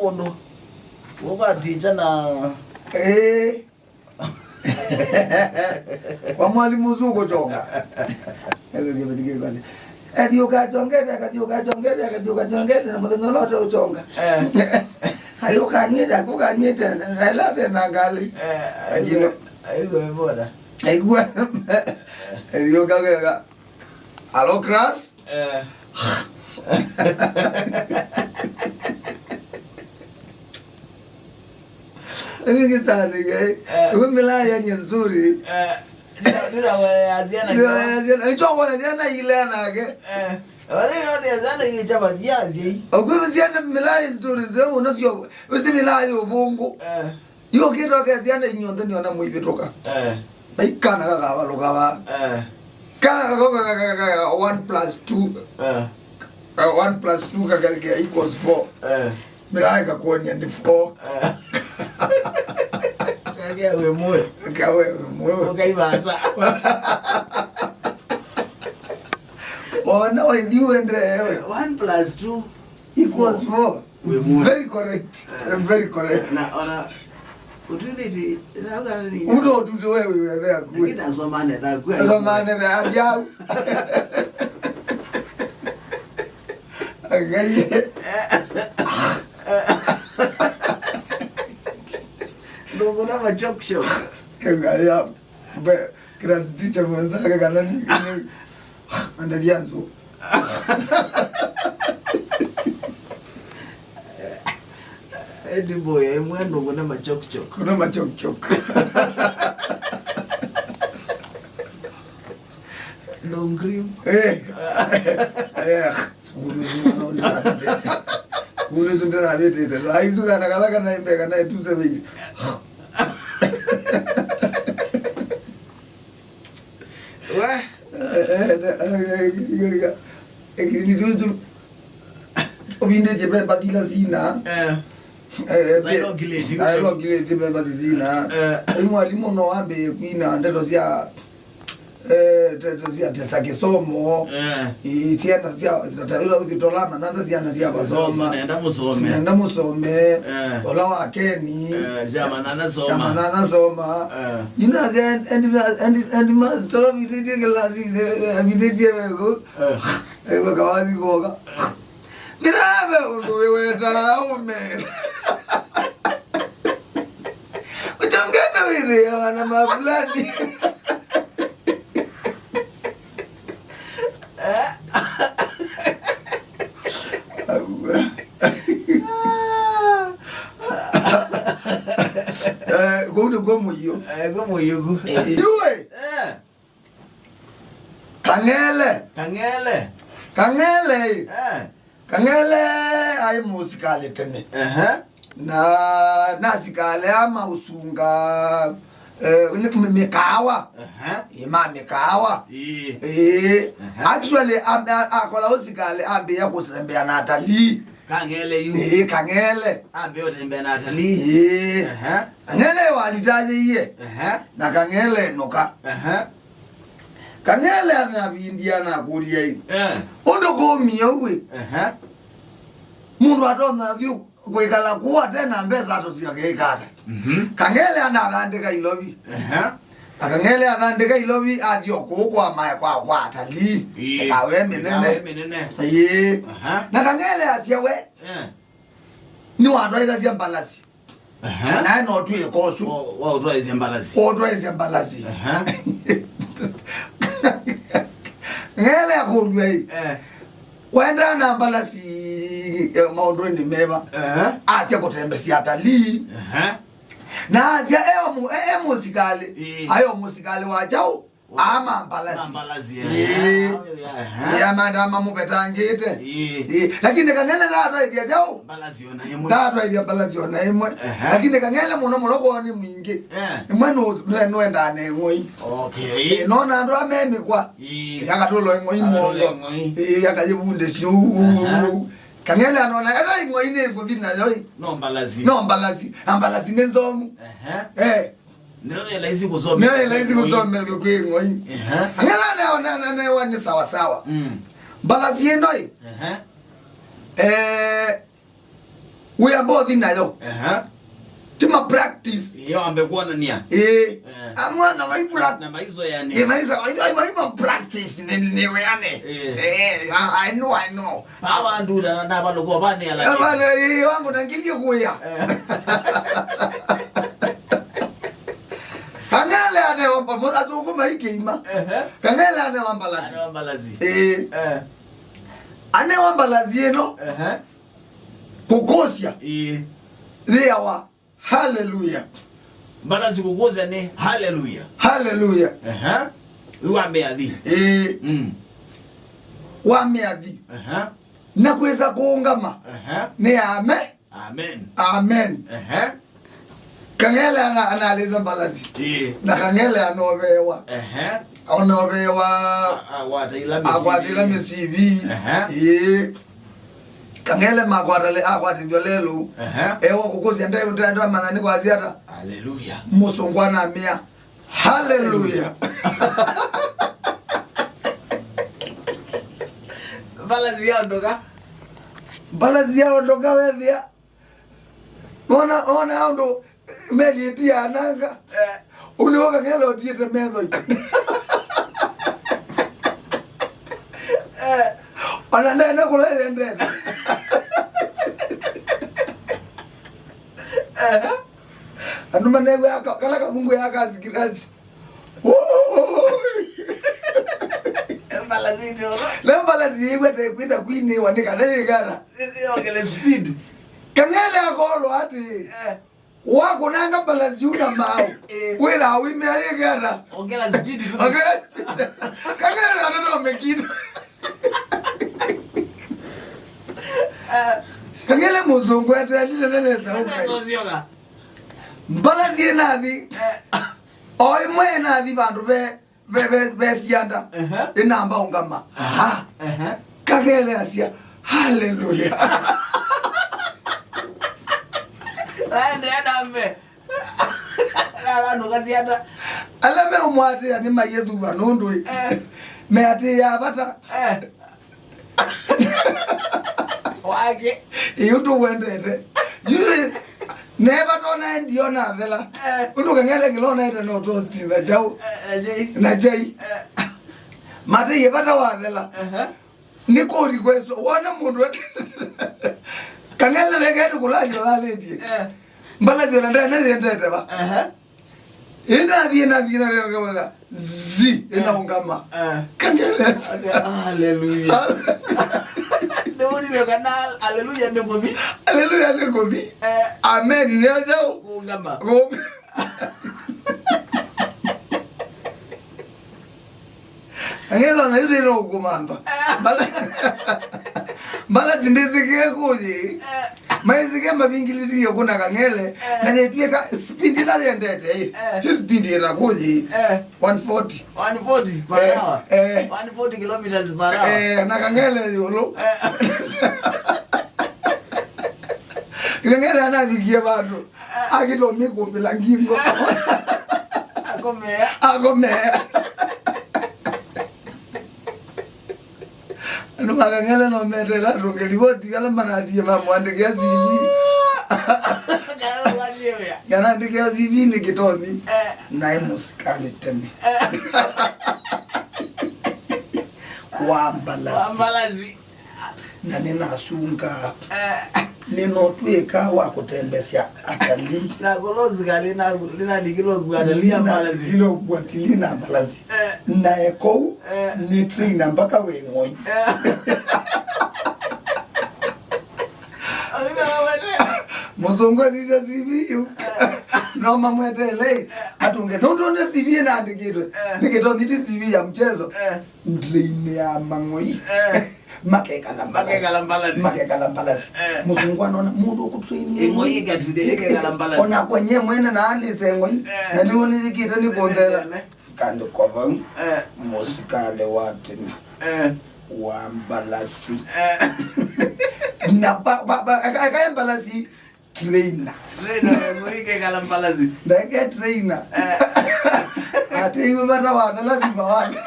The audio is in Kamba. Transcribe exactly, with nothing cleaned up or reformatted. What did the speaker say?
Ũndũ ũkwatĩkya na ĩĩ. Kwa mwalimu ũsu ũkũkyonga. Athiũka akyongete, akathiũka akyongete, akathiũka akyongete, na mũthenya ũla ũteũkyonga. Eh. Ayũka anyw'ĩte, akũka anyw'ĩte, na ĩla ate na ngalĩ. Eh, lakini aigua, aigua boda. Aigua. Athiũka wega. Hello, class. Eh. Lakini sana, eh. Eh. Wewe mlaya ni nzuri. Eh. Ndio, ndio, wewe, aziana. Ndio, aziana. Ndio, wewe, aziana ile nake. Eh. Wale ndio aziana ile chama viazi. Ukwe aziana mlaya stories zao unasio. Wewe mlaya ubongo. Eh. Yu ũkĩtoka syana inyonthe nĩona mũivĩtũka. Eh. Vai kana kakavalũka va. Eh. Kana kako kakakaka one plus two. Eh. Uh, one plus two kakalekea equals four. Eh. Mĩraĩ kakuonia nĩ four. Eh. Kakea wĩ mũĩ. Kakea wĩ mũĩ. Ũkaivasa. Ona waithi uendeewe. One plus two equals four. Wĩ muoyo. Very correct. Eh. Very correct. Na ona utwithiti, na ugana ni. Uno utute wewe wewe akwe. Lakini asomane na akwe. Asomane na abiau. Agaye. Ndio kuna machokshok. Agaye. Be, class teacher mwenzake kana ni, ni, andalianzo. Edi boy, emwe ndo kuna machokchok. Kuna machokchok. Long cream. Eh. Eh. Sukulu isu mwana ũndĩnavĩtĩte. Sukulu isu ndĩnavĩtĩte. Saa isu kana kala kana imbeka na two seventy. We? Eh, eh, eh, eh, eh, eh, nituitu. Ũvindĩtye veva thila sina. Eh. Eh, eh, sailo kileti. Sailo kileti veva sina. Eh. Ũyu mwalimu no wambĩĩe kwina ndeto sya Eh, te- te- sia- tesa kĩsomo. Eh. I- syana sya ila ũthitola manyanza syana sya vasoma. Nenda mũsome. Nenda mũsome. Eh. Ola wa keni. Eh, sya manana soma. Sya manana soma. Eh. You know, again, and and and master vitete class vitete vego. Eh. Ewa kawazi goga. Mirabe undu wewe tara ume. Uchongeta wiri ya wana mafulani. Eh, kũu nĩkw'o mũio. Eh, kw'o mũio ku. Eh. Iwe. Eh. Kang'ele. Kang'ele. Kang'ele. Eh. Kang'ele aĩ mũsikalĩ tene. Ehe. Na, na asikalĩ aa maũsunga, eh, nĩ mĩ- mĩkaawa. Ehe. Ĩ, ma mĩkaawa. Ĩĩ. Ĩĩ. Ehe. Actually, am- a- akola ũsikalĩ ambĩĩa kũtembea na atalii. Kang'ele yu. Ĩĩ, Kang'ele. Ambĩĩa ũtembea na atalii. Ĩĩ. Ehe. Kang'ele walitathĩie. Ehe. Na Kang'ele nũka. Ehe. Kang'ele anavindia na kũlya ĩ. Eh. Ũndũ kũmie ũwĩ. Ehe. Mũndũ atonya thiũ kwĩkala kũu ate na mbesa atũsya kĩkata. Mhm. Kang'ele anavandĩka ilovi. Ehe. Na Kang'ele avandĩka ilovi athi o kũu kwa mae kwa kwa atalii. Ĩĩ. Mĩkawa mĩnene. Mĩkawa mĩnene. Ĩĩ. Aha. Na Kang'ele asya we. Eh. Nĩwatwaĩthasya mbalasi. Aha. Nae no twĩka ũsu. Wa- waũtwaĩsya mbalasi. Ũtwaĩsya mbalasi. Aha. Ng'ele akũlw'a ĩ. Eh. Wendaa na mbalasi, eh, maũndũnĩ meva? Aha. Asya kũtembesya atalii. Aha. Na asya e mu- e- e mũsikalĩ. Ĩĩ. Ayo mũsikalĩ wa kyaũ? Ama mbalasi. Ma mbalasi, eh. Ĩĩ. Eh, eh. Ĩĩ, amanda mamũvetangĩte. Ĩĩ. Ĩĩ. Lakini Kang'ele ndatwaĩthya kyaũ? Mbalasi ona ĩmwe. Ndatwaĩthya mbalasi ona ĩmwe. Ehe. Lakini Kang'ele mũno mũno kwoo nĩ mwingĩ. Eh. Ĩmwe nũ- nũ- nũendaa na ĩng'oi. Okay. Ĩĩ, nona andũ amemĩkwa. Ĩĩ. Ĩĩ, akatũlwa ĩng'oi. Akatũlwa mũongo. Ĩng'oi. Ĩĩ, akayĩvundĩsya ũu. Ehe. Kang'ele anona etha ĩng'oi nĩ kũthi nayo ĩ. No mbalasi. No mbalasi. Na mbalasi nĩ nzomu. Ehe. Eh. Nĩyo yĩ laisi kũsomethya. Nĩyo yĩ laisi kũsomethya kwĩ ng'oi. Ehe. Ang'ela neo na na newa nĩ sawa sawa. Mm. Mbalasi ĩno ĩ. Ehe. Eh, We are both nayo. Aha. Ti ma practice. Iyo ambe kuonania. Eh. Eh. Amwana mai practice. Na maizo yani. Eh, maizo, ai, ai, ai, ma practice ni, ni weane. Eh. Eh, I, I know, I know. Awa ndu na, na balo kwa bane ala. Bale, eh, wangu na ngilio kuya. Eh. Kang'ele ane wamba, mo-, azungu maikeima. Ehe. Kang'ele ane wamba lazi. Ane wamba lazi. Eh. Eh. Ane wamba lazi eno. Ehe. Kukosya. Ĩĩ. Yĩawa. Hallelujah. Mbalazi kukosya nĩ hallelujah. Hallelujah. Aha. Yu wa mĩathi. Ĩĩ. Mm. Wa mĩathi. Aha. Na kwĩsa kũũngama. Aha. Nĩ ame. Amen. Amen. Aha. Kang'ele ana-, analĩsa mbalazi. Ĩĩ. Na Kang'ele anoveewa. Aha. Anoveewa. A-, akwata ila mĩsivi. Akwata ila mĩsivi. Aha. Ĩĩ. Kang'ele makwata le-, akwatĩthw'a lelũ. Aha. Ewa kũkũsya nde-, nde-, ndamanya nĩ kwasya ata. Hallelujah. Mũsũngũ anamĩa. Hallelujah. Mbalazi yaondoka. Mbalazi yaondoka wethĩa. Wona, wona ũndũ meli ĩtiananga. Eh. Ũnĩ ũkang'ela ũtiĩte metho. Eh. Ona ndene kũla ĩendete. Eh. Andũ manew'a ka-, kala kavungu ya kasikiraji. Mbalazi ndio. Na mbalazi yĩw'e te kwĩta kwinĩwa nĩ kana yĩkana. Yongele speed. Kang'ele akolwa atĩ. Eh. Wakũnanga mbalazi yu na maũ. Eh. Wĩra wimea yĩkana. Ongela speed tu. Ongela speed. Kang'ele na no mekina. Eh. Kang'ele mũzungu etelile nene sauka. Ndio zioka. Mbalazi ĩnathi. Eh. O ĩmwe ĩnathi vandũ ve, ve, ve, ve sianda. Ehe. Ĩnamba ũngama. Aha. Ehe. Kang'ele asya, "Hallelujah." Aendeea na mbee. Na vanũka sianda. Ala meũmũatĩĩa nĩmayĩthuva nũndũ ĩ. Eh. Meatĩĩaa vata. Eh. Wake. Ĩu tũwendete. Yu neva tona ndiona thela. Eh. Ũndũ Kang'ele ngĩlonete no toast na chau. Eh, na chai. Na chai. Eh. Mate ye vata wa thela. Aha. Nĩ kũ request wona mũndũ. Kang'ele reke kũlalio lalĩtie. Eh. Mbalazi ona ndene yendete va. Aha. Ĩnathiĩ, ĩnathiĩ, ĩnathiĩ, ĩnathiĩ, zi, eh, ĩnaũngama. Eh. Kang'ele. Asya, "Hallelujah." Nĩwonile kana hallelujah nĩ ngũthi. Hallelujah nĩ ngũthi. Eh. Amen. Nĩyo njaũ. Kũngama. Kũng-, Angelo na yule no kumamba. Mbala, mbala zindizike kuji. Maizike mabingilitiye kuna Kang'ele. Na yetweka speed la yendete. Eh. Ti speed ila kuji. Eh. One forty. One forty per hour. Eh. One forty kilometers per hour. Eh, na Kang'ele yolo. Eh. Kang'ele anavikie vandu. Akĩtwa mĩkũmbĩla ngingo. Akomea. Akomea. Andũ ma Kang'ele no meteela atũnge livoti ala manatie mamũandĩkĩa C V. Kana ũandĩkĩa wĩa. Kana andĩkĩa C V nĩ kĩtomi. Eh. Naĩ mũsikalĩ tene. Eh. Wa mbalasi. Wa mbalasi. Na nĩnasungaa. Eh. Nĩnotw'ĩka wa kũtembesya atalii. Na kũla ũsikalĩ na, nĩnalikile ũkua atalii a mbalasi. Nĩnalikile ũkua atalii na mbalasi. Eh. Na ekoũ, eh, nĩ trainer mpaka wĩ ng'oi. Eh. Mũsũngũ asisya C V yu. Eh. No mamweteele. Eh. Atũnge. Nũndũ nĩ C V ĩnaandĩkĩtwe. Eh. Nĩ kĩtothi ti C V ya mchezo. Eh. Ndrainĩ ya mang'oi. Eh. Makekala mbalasi. Makekala mbalasi. Makekala mbalasi. Eh. Mũsũngũ anona mũndũ ũkũtrain. Ĩng'oi ĩkatuthya ĩkekala mbalasi. Ona kwenye mwene na alĩse ng'oi. Eh. Na nĩwonekĩte nĩ kũthela. Kandĩkwa vau. Eh. Mũsikalĩ wa tene. Eh. Wa mbalasi. Eh. Na ba, ba, ba, aka, aka mbalasi. Trainer. Trainer, ĩng'oi ĩkekala mbalasi. Ndeke trainer. Eh. Ate iwe vata wa thela thima wake.